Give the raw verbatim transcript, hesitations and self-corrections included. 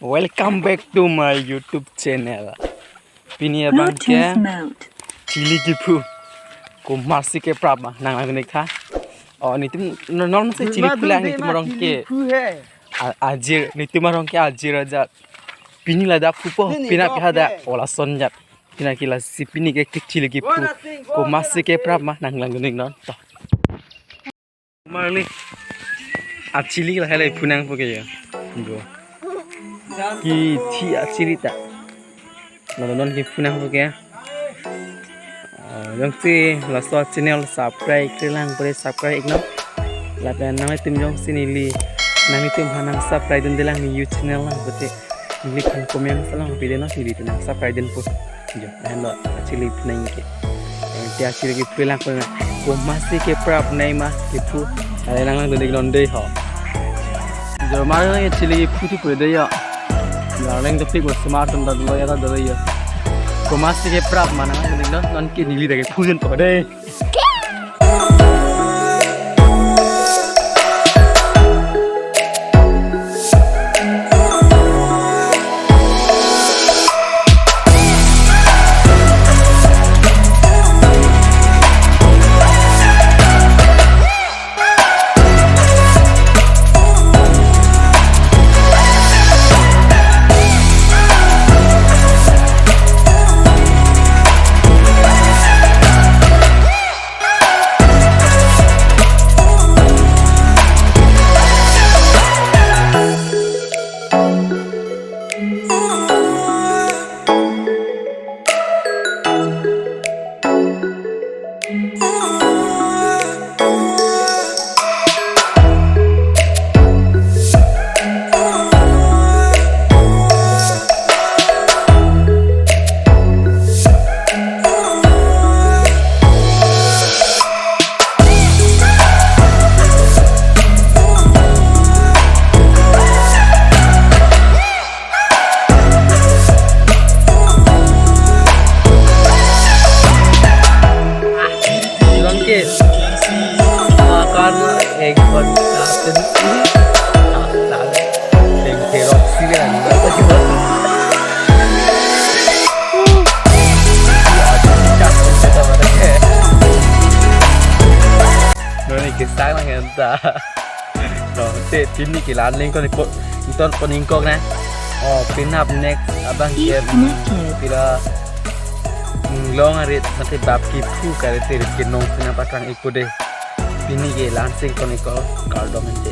Welcome back to my YouTube channel. Pini abang ke Bluetooth mode. Chili kephu. Komatsi keprap ma nanglang nik tha. Oh, netum non non se chili phulang netum arong ke. A- ajir netum arong ke ajir ajat. Pini ladak phupo, pini pina ke hadak ola son jat. Pina ke lasi pini ke chili kephu. Komatsi keprap ma nanglang nik non. To. Marli. A chili la hele phunangpo ke ya. Go. Kithi a chili ta. Non non kephu nangpo ke. Oh, jongsi laso channel subscribe klemkle pore subscribe iknon. Lapen nanglitum jongsi neli nanglitum aphan nang subscribe dunde lang ne YouTube channel lang pute. Neli aphan comment salang pide non neli aphan nang subscribe dunpo. Jo, lahenlo a chili phunang ke. Te a chili kephu lang pore. Komatsi keprap nai ma kephu. Ale nanglang dun iknon dei ho. Jo, mar a chili kephu tu pore dei ya. Darling topik was smart on the lawyer the lawyer. Komatsi keprap ma nanglang dun iknon non ke neli dak kephu dunpo dei. Longke. Makan ek ghonta se. Thengke roksi le ani ba ko. Noni kisang lang enta. To, te pini ke la-an lengkon po, ingtonpon ingkok na. Oh, pinap next abang ke, Eat naked. Pila, mm, long arit mate bap kephu kare te rit ke nong sina pakrang ikpo dei. Pini ke la-an si ington ikpo kardom ente.